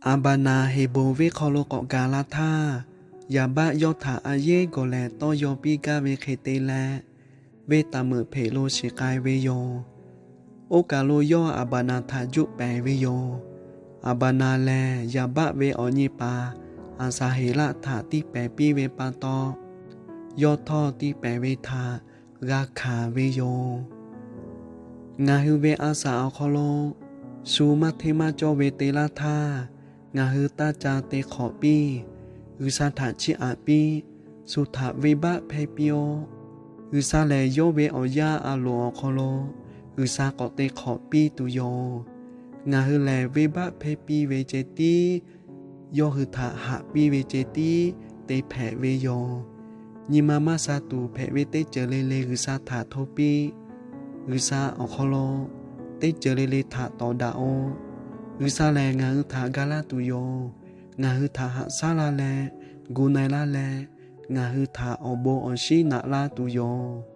Aˍbaˍnaˍ Heˍboˍ venˇ hk'aw lo k'awꞈ gaˬ la htaˇ, Yaˍbaˆ yawˇ htaꞈ a yehˉ gawˬ lehˬ tawˇ yaw piˇ gaˇ ve hk'e te leh, venˇ taˍ meuꞈ hpeꞈ lo shiˍ k'ai ve yoˬ. Oˇ kaˬ lo yawˇ Aˍbaˍnaˍ htaꞈ juˆ pehˍ ve yoˬ. Aˍbaˍnaˍ lehˬ, Yaˍbaˆ ve awˬ nyi paˍ Aˍsaˍheˍlaˆ htaꞈ tiˇ pehˍ piˇ ve pa taw, yawˇ htawˇ tiˇ pehˍ ve htaꞈ g'a hkanˍ ve yoˬ. Ngaˬ hui ve a saˍ awˬ hk'aw lo shu maˇ hteˇ maˇ cawˇ ve te laˇ htaˇ, ngaˬ hui taˇ ca te hk'awꞈ piˇ. G'uiˬsha htaꞈ chiˇ aꞈ piˇ. Shu htaꞈ venˇbaˆ hpehˇ piˇ-oˆ. G'uiˬsha lehˬ, yawˇ ve awˬ yaˇ a loˍ awˬ hk'aw lo G'uiˬsha k'awꞈ te hk'awꞈ piˇ tuˬ yoˬ. Ngaˬ hui lehˬ, venˇbaˆ hpehˇ piˇ ve ceh tiˉ, yawˇ hui htaꞈ haꞈ piˇ ve ceh tiˉ te hpehꞈ ve yoˬ. Nyi ma maˇ sha tuˬ hpehꞈ ve teˇ ceuˬ le le G'uiˬsha htaꞈ hto piˇ. G'uiˬsha awˬ hk'aw lo teˇ ceuˬ le le htaꞈ tawˍ daꞈ-oˆ. G'uiˬsha lehˬ, ngaˬ hui htaꞈ ga laˇ tuˬ yoˬ. Ngaˬ hui htaꞈ haꞈ shaˉ laˇ leh, gu na-e laˇ leh, ngaˬ hui htaꞈ awˬ bon awˬ shinˉ naꞈ laˇ tuˬ yoˬ.